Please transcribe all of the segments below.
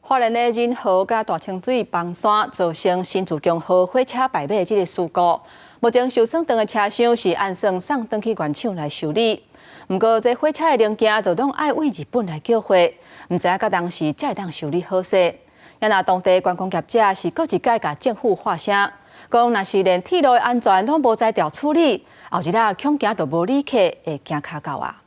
花蓮的仁和佮大清水崩山，造成新自強號火車敗尾這个事故。目前受損長的車廂是按算送轉去原廠來修理。毋過這火車的零件都攏愛對日本來叫貨，毋知影到當時才會當修理好勢。也若當地觀光業者是閣一擺共政府發聲，講若是連鐵路的安全攏無才調處理，後日仔恐驚就無旅客會驚跤到啊。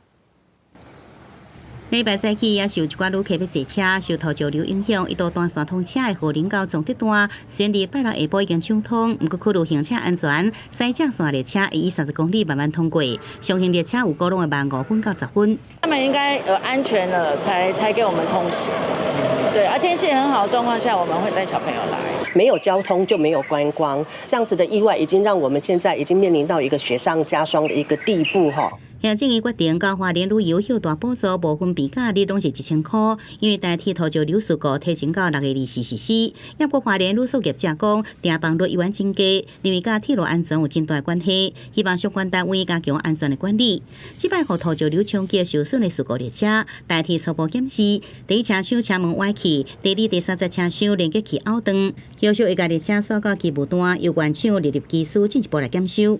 禮拜早起也是有一寡旅客欲坐車，受土石流影響，一度斷線通車的和林到崇德段，雖然佇拜六下晡已經暢通，毋過考慮行車安全，西正線列車會以30公里慢慢通過，上行列車預估攏會慢5分到10分。他們應該有安全了，才給我們通行。對，啊，天氣很好的狀況下，我們會帶小朋友來。沒有交通就沒有觀光，這樣子的意外已經讓我們現在已經面臨到一個雪上加霜的一個地步哈。行政院決定，到花蓮旅遊歇大補助無分病假日攏是1000箍，因為台鐵土石流事故提前到6月24實施。不過花蓮旅宿業者講，訂房率依然增加，認為佮鐵路安全有真大關係，希望相關單位加強安全的管理。這擺予土石流衝擊受損的事故列車，台鐵初步檢視，第一車廂車門歪去，第二、第三節車廂連結器拗斷，後續會共列車送到機務段，由原廠列入技師進一步來檢修。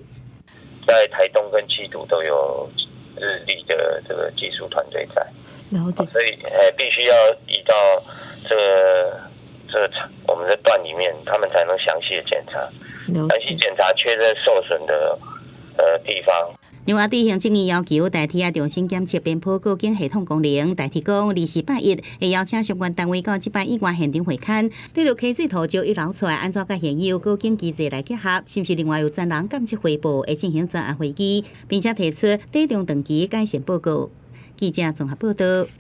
在台東跟七堵都有日立的這個技術團隊在，所以必須要移到這個我們的段裡面，他們才能詳細的檢查，詳細檢查確認受損的地方。另外，對行政院要求台鐵重新檢測邊坡告警系統功能，台鐵講24拜一會邀請相關單位到這擺意外現場會勘，對著溪水土石一流出來，按怎佮現有告警機制來結合，是毋是另外有專人監測匯報，會進行專案會議，並且提出短中長期改善報告。記者綜合報道。